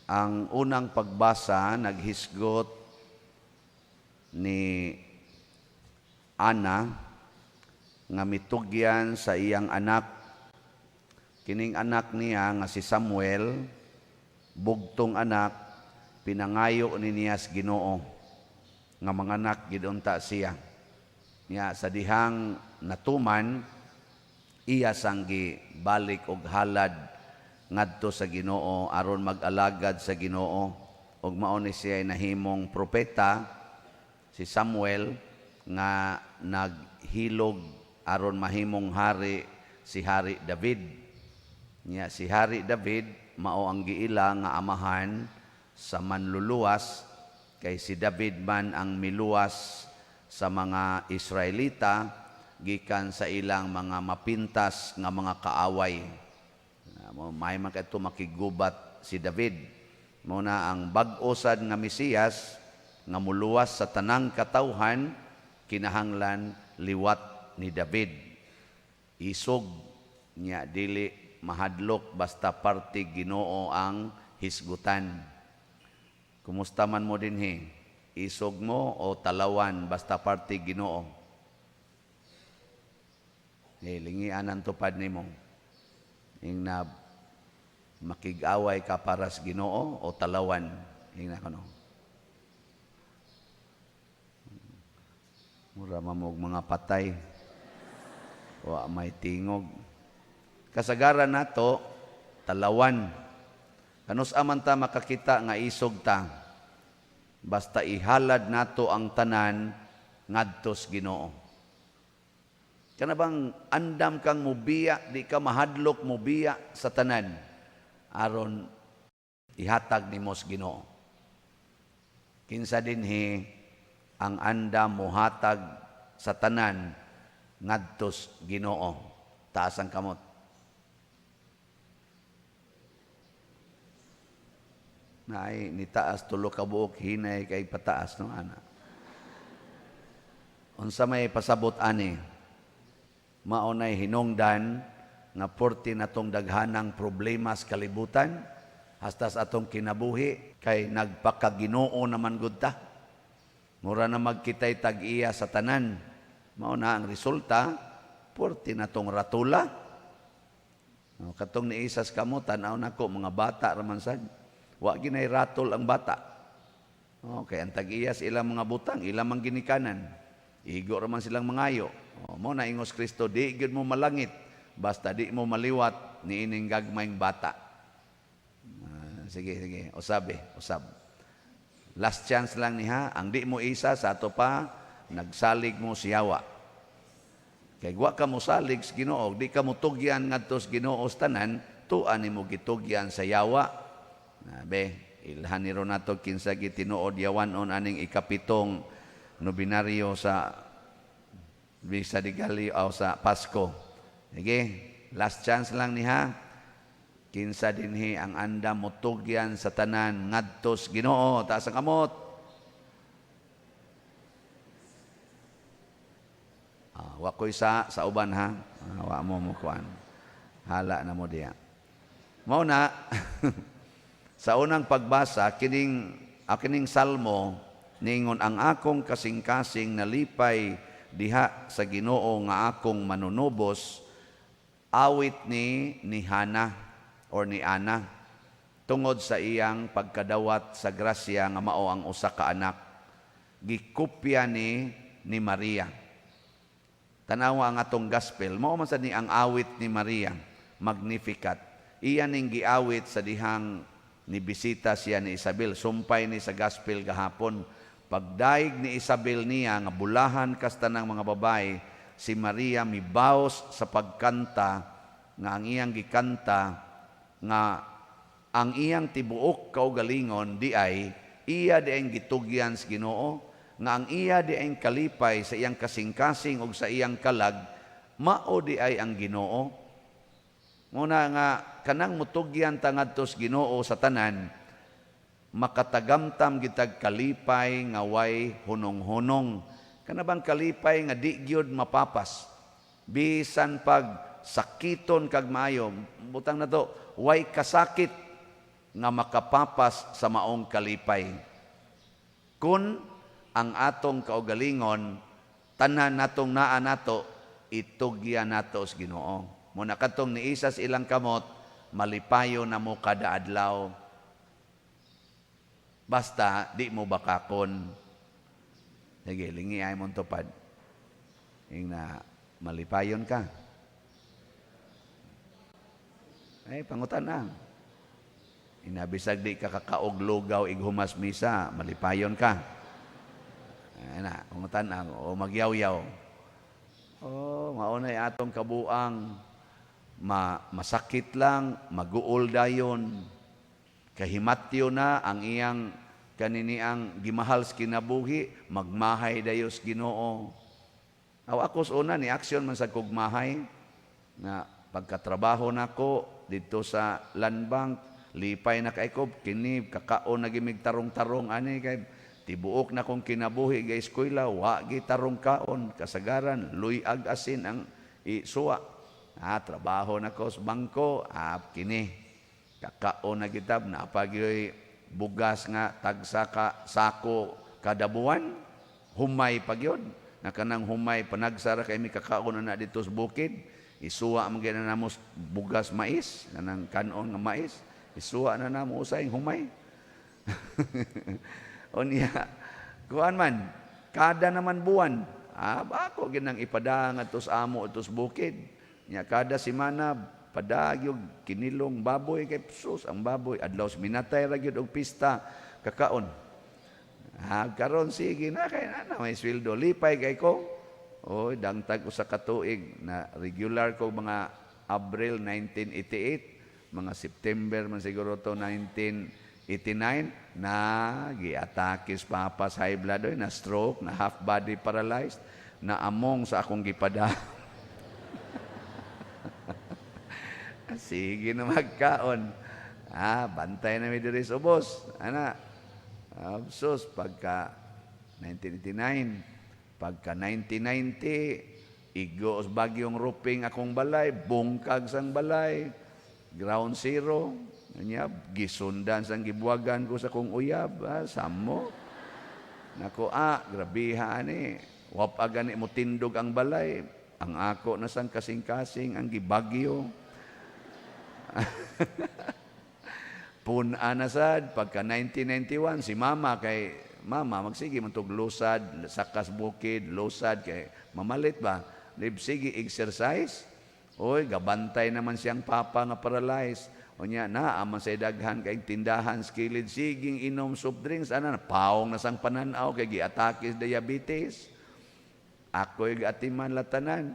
Ang unang pagbasa, naghisgot ni Ana nga mitugyan sa iyang anak. Kining anak niya nga si Samuel, bugtong anak, pinangayo ni niya sa Ginoo nga manganak gid unta siya. Nya sa dihang natuman, iya sang gibalik og halad ngadto sa Ginoo aron mag-alagad sa Ginoo, ug mao ni siya nahimong propeta, si Samuel, nga naghilog aron mahimong hari si Hari David. Nya si Hari David mao ang giila nga amahan sa Manluluwas, kay si David man ang miluwas sa mga Israelita gikan sa ilang mga mapintas nga mga kaaway. May man kadto makigubat si David. Mao na ang bag-o sad nga Mesiyas nga muluwas sa tanang katawhan kinahanglan liwat ni David. Isog niya, dili mahadlok basta parte Ginoo ang hisgutan. Kumusta man mo dinhi? Isog mo o talawan basta parte Ginoo? Eh, lingian ang tupad nimo. Ing na makig-away ka para sa Ginoo o talawan? Ing na kuno. Mura mamog mga patay. Wa may tingog. Kasagaran nato talawan. Kanus aman ta makakita nga isog ta? Basta ihalad nato ang tanan ngadtos Ginoo. Kana bang andam kang mubiya, di ka mahadlok mubiya sa tanan aron ihatag nimo sa Ginoo? Kinsa dinhi ang andam muhatag sa tanan ngadtos Ginoo? Taas ang kamot. Naay nitaas tulo ka buok, hinay kay pataas no ana. Unsa may pasabot ani? Mao nay hinungdan nga porti natong daghanang problema sa kalibutan hasta sa atong kinabuhi kay nagpakaginoo naman gud ta. Mura na magkitay tag-iya sa tanan. Mao na ang resulta, porti natong ratula. No, katong niisas kamo, tan-aw nako mga bata raman sad. Wa ginay ratol ang bata. Okay, ang tag-iya sa ilang mga butang, ilang mang ginikanan. Igo raman silang mangayo. O, mo na ingos Kristo, di gyud mo malangit basta di mo maliwat niining gagmayng bata. Sige, sige, usab eh, usab. Last chance lang niha, ang di mo isa sa ato pa nagsalig mo siyawa. Kay wa ka mosalig sa Ginoo, di ka motugyan ngadto sa Ginoo sa tanan, tuan nimo gitugyan sa yawa. Na be, ilhan ni nato kinsa gitinuod yawanon aning ikapitong nobinaryo sa Bisa di Gali o sa Pasko. Sige, last chance lang niha. Kinsa dinhi ang andam motugyan sa tanan ngadtos Ginoo? Taas ang kamot. Wa ko'y sa uban ha. Wa mo mo kuan. Hala na mo diya. Mao na sa unang pagbasa, kining salmo ningon ang akong kasing-kasing nalipay diha sa Ginoo nga akong manunubos, awit ni Hana or ni Ana tungod sa iyang pagkadawat sa grasya nga mao ang usa ka anak. Gikopya ni Maria. Tanawa ang atong gospel, mao man sad ni ang awit ni Maria, Magnificat. Iya ning giawit sa dihang ni bisita siya ni Isabel. Sumpay ni sa gospel gahapon. Pagdaig ni Isabel niya nga bulahan kasta ng mga babae, si Maria mibaos sa pagkanta nga ang iyang gikanta nga ang iyang tibuok kaugalingon di ay iya di ang gitugyan sa Ginoo, nga ang iya di ang kalipay sa iyang kasing-kasing ug sa iyang kalag mao di ay ang Ginoo. Muna nga kanang mutugyan ta ngadto sa Ginoo sa tanan, makatagamtam gitag kalipay nga way hunong-hunong. Kana bang kalipay nga di gyud mapapas bisan pag sakiton kag maayo, butang na to way kasakit. nga makapapas sa maong kalipay. Kun ang atong kaugalingon, tanan natong naa nato, itugyan nato sa Ginoo. Muna katong niisa sa ilang kamot, malipayo na mo kada adlaw. Basta di mo bakakon. Sige, lingi ay mong tupad. Ing na malipayon ka. Ay, pangutan na. Inabisag di ka kakaog lugaw ighumas misa, malipayon ka. Ay na, pangutan na, o magyaw-yaw. Oh, maunay atong kabuang masakit lang, maguol dayon. Kahimatyo na ang iyang kaniniang gimahal sa kinabuhi, magmahay dayo sa Ginoo. Aw ako sa una ni aksyon man sa kugmahay nga pagkatrabaho nako dito sa Land Bank, lipay na kay ko kini kakaon na gimig tarong-tarong ani kay tibuok na kong kinabuhi ga eskwela wa gi tarong kaon, kasagaran luyag asin ang isuwa. Ah, trabaho nako sa bangko, ah, kini kakaon na kitab napagyoy bugas nga tagsa ka sako kada buwan, humay pagyod na kanang humay panagsara kay mi kakaon na dito sa bukid, isuwa man gyud na namo bugas mais, kanang kanon nga mais, isuwa na namo usay humay. Unya kuan man kada naman buwan, ah, ako ginang ipadang adto sa amo adto sa bukid nya kada semana padagyog kinilong baboy kay sus ang baboy adlaw sa minatay ra gyud og pista kakaon. Ha, karon sige na kay na, na may sweldo, lipay kay ko. Oy, dangtag usa ka tuig na regular ko mga Abril 1988, mga September man siguro to 1989 na giatake sa papa sa high blood, oy, na stroke, na half body paralyzed, na among sa akong gipada. Sige na magkaon. Ah, bantay na mi diri sa ubos. Ana. Sus, pagka 1989, pagka 1990, igo sa bagyong Ruping akong balay, bungkag sang balay, ground zero. Anya, gisundan sang gibuwagan ko sa kong uyab, ah, samo. Nako, ah, grabiha ani. Wap gani mo tindog ang balay. Ang ako na sang kasing-kasing ang gibagyo. Pun-a na sad, pagka 1991, si mama kay mama, magsige man tog lusad, sakas bukid, lusad, kay mamalit ba? Lib, sige, exercise. Oy, gabantay naman siyang papa nga paralyzed. Unya, na, aman sa daghan kay tindahan, skilid, siging inom soft drinks, ana, paong na sang pananaw, kay giatake sa diabetes. Ako'y gaatiman latanan.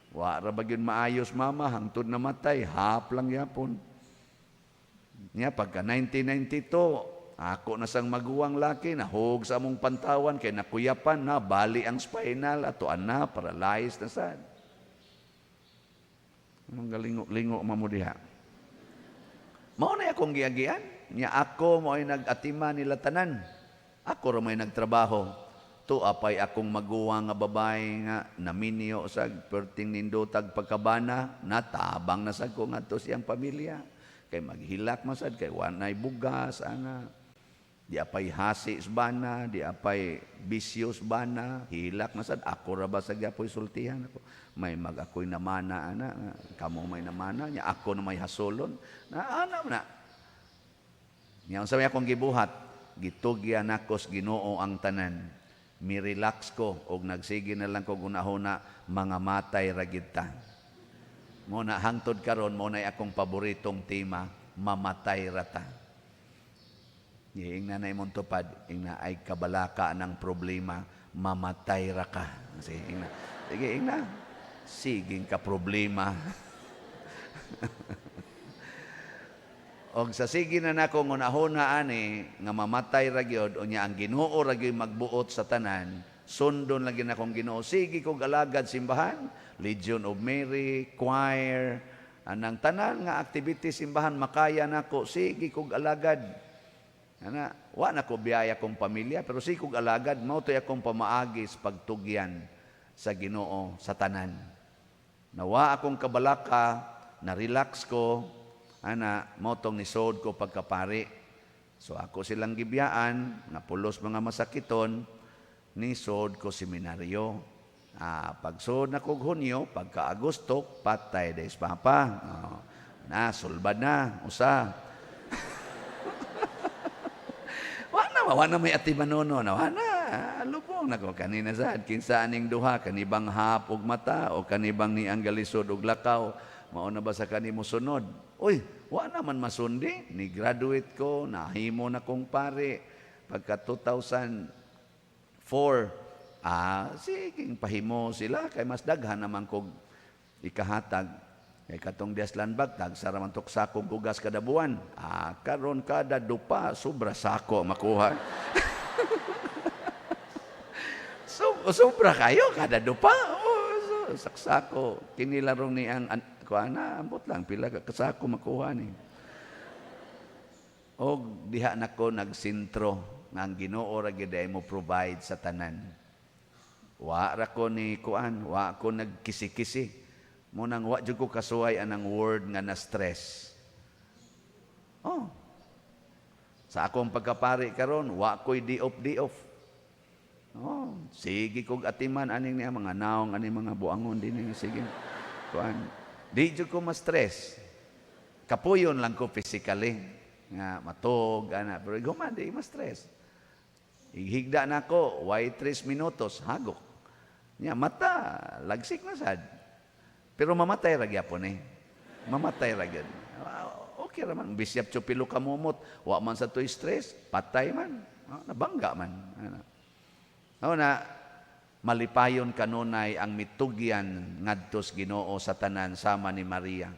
Wa ra ba gyud maayos mama, hangtod namatay, hap lang yapon. Nya pagka 1992, ako na sang maguwang laki, nahug sa among pantawan, kay nakuyapan na, bali ang spinal, ato ana, paralyzed na sad. Anong galingo-lingo mamo diha? Mao na akong giagian. Nya ako mo ay nag-atima nila tanan. Ako ra may nagtrabaho. To apay akong maguwang nga babae nga naminyo sa perting nindotag pagkabana, natabang na sad ko ngadto siyang pamilya. Kay maghilak man sad kay wanay bugas ana. Di apay hasi bana, di apay bisyo bana, hilak man sad ako ra ba sa gyapoy sultihan ako. May mag ako'y namana ana, kamo may namana nya ako na may hasolon. Na ana na. Nya unsa may akong gibuhat, gitugyan nako sa Ginoo ang tanan. Mi-relax ko og nagsige na lang kog unahuna mga matay ra gid ta. Mo na hangtod karon mo na akong paboritong tema, mamatay ra ta. Ingna na imong tupad, ingna ay kabalaka ng problema, mamatay ra ka. Sige, ingna. Sige, ingna. Siging ka problema. Og sa sige na nako ngunahuna ani nga mamatay ra gyud unya ang Ginoo ra gyud magbuot sa tanan, sundon lagi na kong Ginoo. Sige kog alagad simbahan, Legion of Mary, choir, anang tanan nga activity simbahan makaya nako, sige kog alagad. Ana, wa na ko biyaya kong pamilya pero sige kog alagad, mao toy akong pamaagi sa pagtugyan sa Ginoo sa tanan. Nawa akong kabalaka, na relax ko, Ana, mao tong nisod ko pagkapari. So ako silang gibiyaan, nga pulos mga masakiton, nisod ko seminaryo. Pagsod na kog Hunyo, pagka Agosto, patay des papa. Oh, na, sulbad na, usa. Wa na, wa na may atimanono na, wa na. Lubong na ko kanina sad kinsa aning duha, kanibang hap og mata o kanibang ni ang galisod og lakaw, mao na ba sa kanimo sunod? Uy, wa na man masundi. Ni graduate ko, nahimo na kong pare pagka 2004. Sige, pahimo sila kay mas daghan naman kog ikahatag. Kay katong Deslan Bagtag, sa raman tok sakong bugas kada buwan. Karon kada dupa, sobra sako makuha. So, sobra kayo kada dupa. Oh, so, saksako. Kinilarong ni ang, kuha na, ambot lang, pila ka kasako makuha ni. Og diha nako nagsintro nga ang Ginoo ra gyud ay mo provide sa tanan. Wa ra ko ni kuan, wa ko nagkisi-kisi. Mo nang wa jud ko kasuway anang word nga na stress. Oh. Sa akong pagkapari karon, wa ko'y di off di off. Oh, sige kog atiman aning niya mga naong aning mga buangon din sige. Kuan. Di jud ko ma-stress. Kapuyon lang ko physically nga matog ana, pero human di ma-stress. Ighigda na ko, way 3 minutos, hagok. Nya mata, lagsik na sad. Pero mamatay ra gyapon eh. Mamatay ra gyud. Okay ra man bisyap pilo kamumot, wa man sa to'y stress, patay man. Nabangga man. Ano. Mao na malipayon kanunay ang mitugyan ngadtos Ginoo sa tanan sama ni Maria.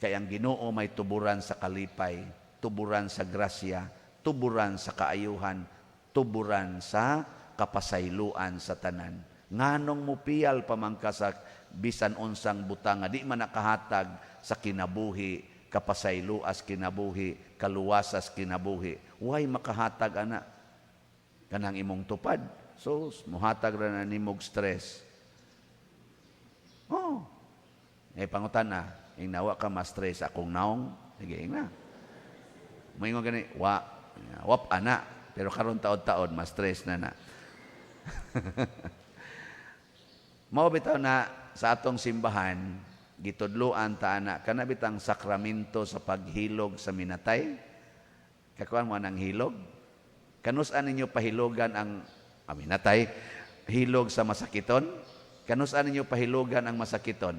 Kay ang Ginoo may tuburan sa kalipay, tuburan sa grasya, tuburan sa kaayuhan, tuburan sa kapasayloan sa tanan. Nganong mupiyal pa man ka sa bisan unsang butang nga di man nakahatag sa kinabuhi, kapasayloas kinabuhi, kaluwasas kinabuhi? Way makahatag ana kanang imong tupad. So, muhatag ra na nimog stress. Oh. Eh, pangutan na, ing nawa ka ma-stress akong naong, sige, ing na. Moingon gani, wa, wap ana, pero karon taod-taod, ma-stress na na. Mao bitaw na sa atong simbahan, gitudloan ta ana, kana bitang sakramento sa paghilog sa minatay. Kakuan mo ang hilog? Kanus-an ninyo pahilogan ang minatay, hilog sa masakiton? Kanus-an ninyo pahilogan ang masakiton?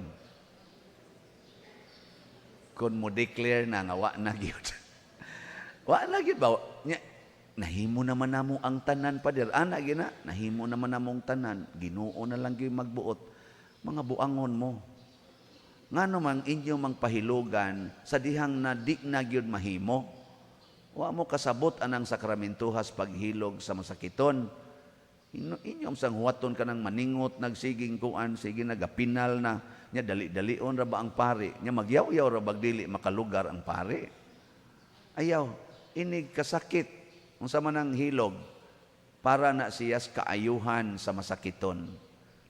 Kung mo declare na nga wa na gyud. Wa na gyud ba? Nya, nahimo naman namo ang tanan, pader. Ana gina, nahimo naman namong tanan. Ginoo na lang gyud magbuot. Mga buangon mo. Ngano mang inyo mang pahilugan sa dihang na di na gyud mahimo? Wa mo kasabot anang sakramentuhas paghilog sa masakiton. Inyong sang huwaton ka ng maningot, nagsiging kuan, sige nagapinal na, nya dali-dalion ra ba ang pari, nya magyaw-yaw ra bag dili makalugar ang pari. Ayaw, inig kasakit, unsa man ang hilog, para na siyas kaayuhan sa masakiton,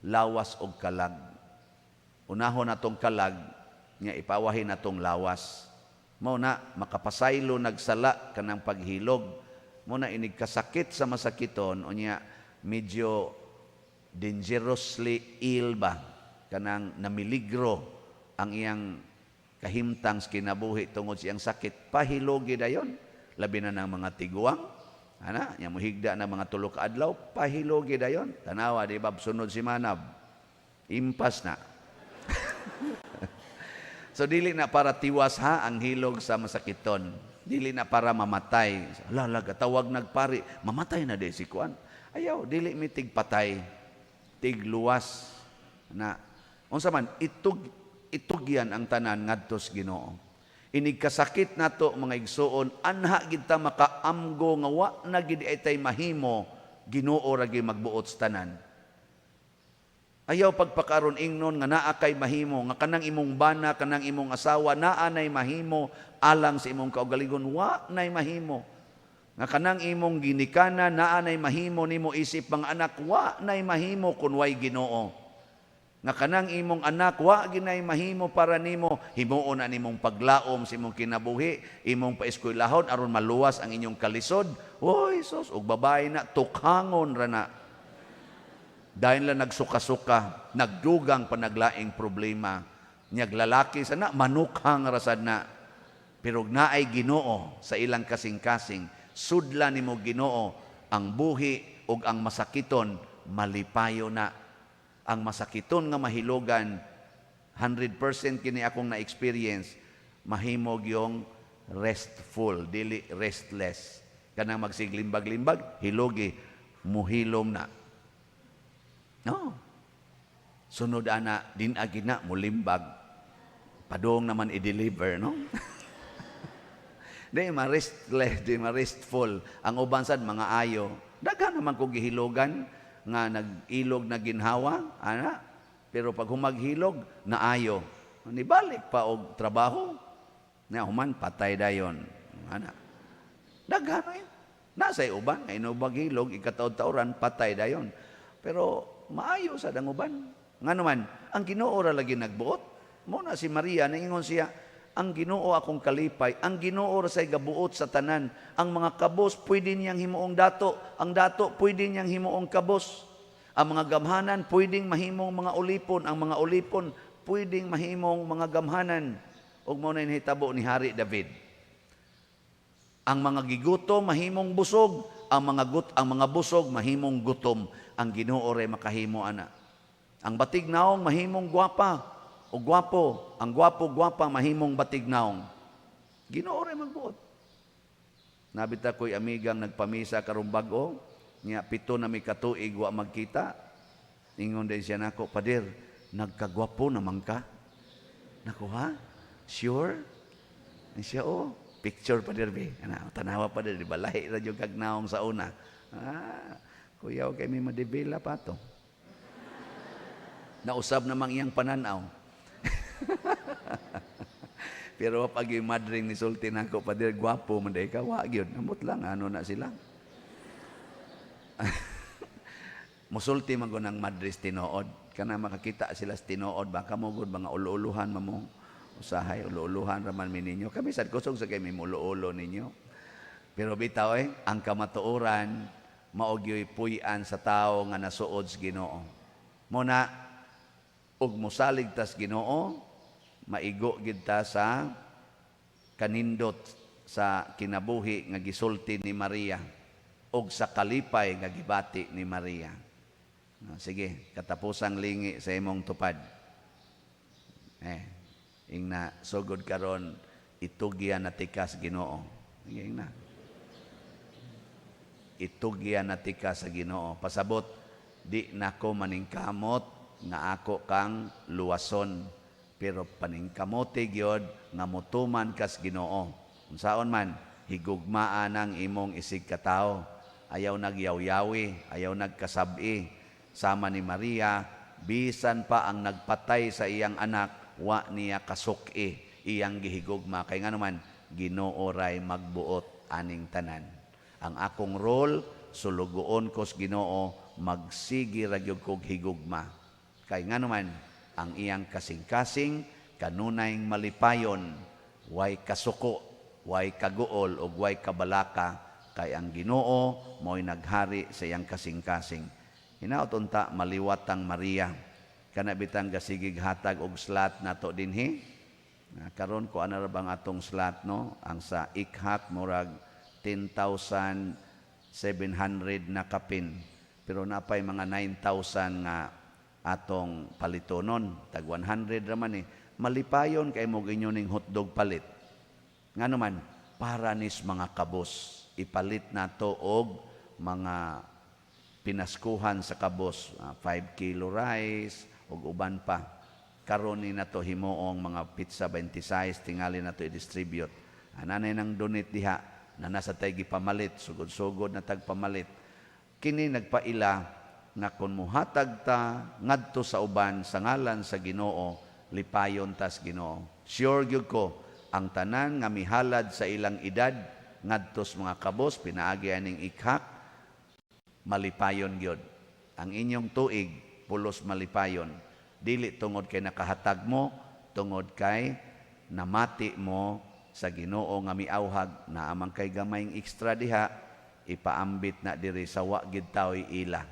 lawas og kalag. Unahon natong kalag, nya ipawahin natong lawas. Mao na makapasaylo nagsala kanang paghilog. Mao na inig kasakit sa masakiton, unya medyo dangerously ill ba, kanang namiligro ang iyang kahimtang sa kinabuhi tungod sa iyang sakit, pahilogi dayon. Labi na ng mga tiguang ana nya mohigda na mga 3 ka adlaw, pahilogi dayon. Tanawa di ba, sunod si manab, impas na. So dili na para tiwas ha ang hilog sa masakiton, dili na para mamatay. Lalaga tawag nagpari, mamatay na di si kuan. Ayaw, dili mi tigpatay, tigluwas na. Unsa man itugyan ang tanan ngadtos Ginoo. Inig kasakit nato, mga igsuon, anha gid ta makaamgo nga wa na gid ay tay mahimo, Ginoo ra gyud magbuot sa tanan. Ayaw pagpakaron ingnon nga naa kay mahimo, nga kanang imong bana, kanang imong asawa, naa nay mahimo alang sa imong kaugalingon, wa nay mahimo. Nga kanang imong ginikanan, naa nay mahimo nimo isip mga anak, wa nay mahimo kun way Ginoo. Nga kanang imong anak wa ginay mahimo para nimo, himuon na nimong paglaom sa imong kinabuhi, imong paeskwelahon aron maluwas ang inyong kalisod. Oy sus, og babae na tukhangon ra na. Dahil lang nagsuka-suka, nagdugang pa naglaing problema. Nyag lalaki sana, manukhang rasad na. Pero naay Ginoo sa ilang kasing-kasing, sudla nimo Ginoo ang buhi ug ang masakiton, malipayo na. Ang masakiton nga mahilogan, 100% kini akong na-experience, mahimog yung restful, dili restless. Kanang magsiglimbag-limbag, hilogi, muhilom na. No. Sunod ana, din agi na, mulimbag. Padong naman i-deliver, no? Di ma-restless, di ma-restful. Ang uban sad mga ayo. Daghan naman kog gihilogan nga nag-ilog na ginhawa, ana. Pero pag humaghilog, naayo. Nibalik pa og trabaho. Na human patay dayon. Ana. Daghan eh. Nasa uban, nga inubag hilog, ikataod-taoran, patay dayon. Pero maayo sa ang uban. Nga naman, ang Ginoo ra lagi nagbuot. Mo na si Maria, naingon siya, "Ang Ginoo akong kalipay, ang Ginoo ra say gabuot sa tanan. Ang mga kabos pwede niyang himuong dato, ang dato pwede niyang himuong kabos. Ang mga gamhanan pwedeng mahimong mga ulipon, ang mga ulipon pwedeng mahimong mga gamhanan." Ug mao na nahitabo ni Hari David. Ang mga gigutom mahimong busog, ang mga busog mahimong gutom. Ang Ginoo ray makahimo ana. Ang batig naong mahimong gwapa o gwapo, ang gwapo gwapa mahimong batig naong. Ginoo ray magbuot. Nabita ko'y amigang nagpamisa karong bag-o, nya 7 na mi katuig wa magkita. Ingon din siya nako, "Pader, nagkagwapo naman ka." Nako, "Ha? Sure?" Ni siya, "Oh, picture, pader be." Ana, tanawa, pader, di ba lahi ra jud kag naong sa una. Ah, kuyaw kay may madebela pa to. Nausab namang iyang pananaw. Pero pag yung madring ni sulti nako, "Pader, gwapo man day ka." Wa gyud. Amot lang, ano na sila. Musulti man ko ng madres tinuod. Kana makakita sila sa tinuod, baka mo gud mga ulo-uluhan mamo. Usahay, ulo-uluhan raman mi ninyo. Kami sad kusog sa kay mi mulo-ulo ninyo. Pero bitaw eh, ang kamatuoran, mao gyoy puy-an sa tao nga nasuod sa Ginoo. Mo na, ug mosalig tas Ginoo, maigo gid ta sa kanindot sa kinabuhi nga gisulti ni Maria ug sa kalipay nga gibati ni Maria. Ah, sige, katapusang lingi sa imong tupad. Eh, ingna sugod karon itugyan na tika sa Ginoo. Sige, ingna. Itugyan na tika sa Ginoo. Pasabot, di nako maningkamot nga ako kang luwason, pero paningkamote gyud nga motuman kas Ginoo. Unsaon man, higugmaa nang imong isig katawo. Ayaw nagyawyawi, ayaw nagkasabi. Sama ni Maria, bisan pa ang nagpatay sa iyang anak, wa niya kasuki iyang gihigugma. Kay nga naman, Ginoo ray magbuot aning tanan. Ang akong role, sulugoon ko sa Ginoo, magsigi ra gyud kog higugma. Kay nga naman, ang iyang kasing-kasing kanunay malipayon, way kasuko, way kaguol ug way kabalaka, kay ang Ginoo mo'y naghari sa iyang kasing-kasing. Hinaot unta maliwat ang Maria. Kana bitang gasigig hatag og slot nato dinhi. Na karon ko ana ra bang atong slot, no? Ang sa ikhak murag 10,700 na kapin. Pero napay mga 9,000 nga atong palitonon. Tag 100 ra man eh. Malipayon kay mo inyo ning hotdog palit. Nga naman, para nis mga kabos. Ipalit nato og mga pinaskuhan sa kabos, 5 kilo rice ug uban pa. Karon ni nato himuong mga pizza 26 tingali nato i-distribute. Ananay nang donate diha na nasa tay gipamalit, sugod-sugod na tagpamalit. Kini nagpaila nga kung muhatag ta ngadto sa uban sa ngalan sa Ginoo, lipayon tas Ginoo. Sure gyud ko ang tanan nga mihalad sa ilang edad ngadto sa mga kabos pinaagi aning ikhak, malipayon gyud. Ang inyong tuig pulos malipayon. Dili tungod kay nakahatag mo, tungod kay namati mo sa Ginoo nga miawhag naa man kay gamayng extra diha, ipaambit na diri sa wa gid taoy ila.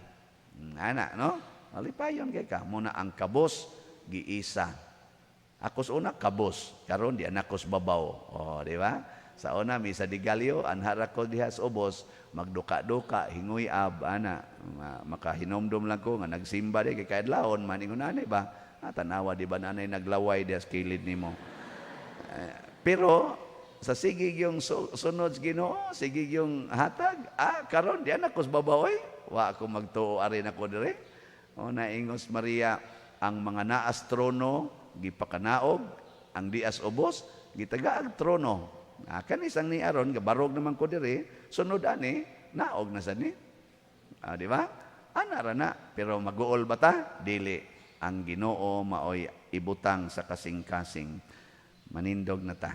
Ana, no? Malipayon kay ka. Muna ang kabos giisa. Ako sa una kabos, karon di anak ko sa babaw. Oh, di ba? Sa una misa de gallo, anhara ko diha sa ubos, magduka-duka, hingoy ab ana, makahinomdom lang ko nga nagsimba di kay kaadlawon man ingon ani ba? Ah, tanawa di ba nanay naglaway diha sa kilid nimo. Eh, pero sa sige yung sunod sa Ginoo, sige yung hatag, ah, karon di anak ko sa babaw oy. Wa ako magtuo ari nako dire. O naingos Maria, ang mga naas trono gipakanaog, ang dias ubos gitagaag trono. Ah, kani sang ni aron gabarog naman ko diri, sunod ani naog na sad ni. Ah, di ba? Ana ra na, pero maguol ba ta? Dili. Ang Ginoo maoy ibutang sa kasing-kasing. Manindog na ta.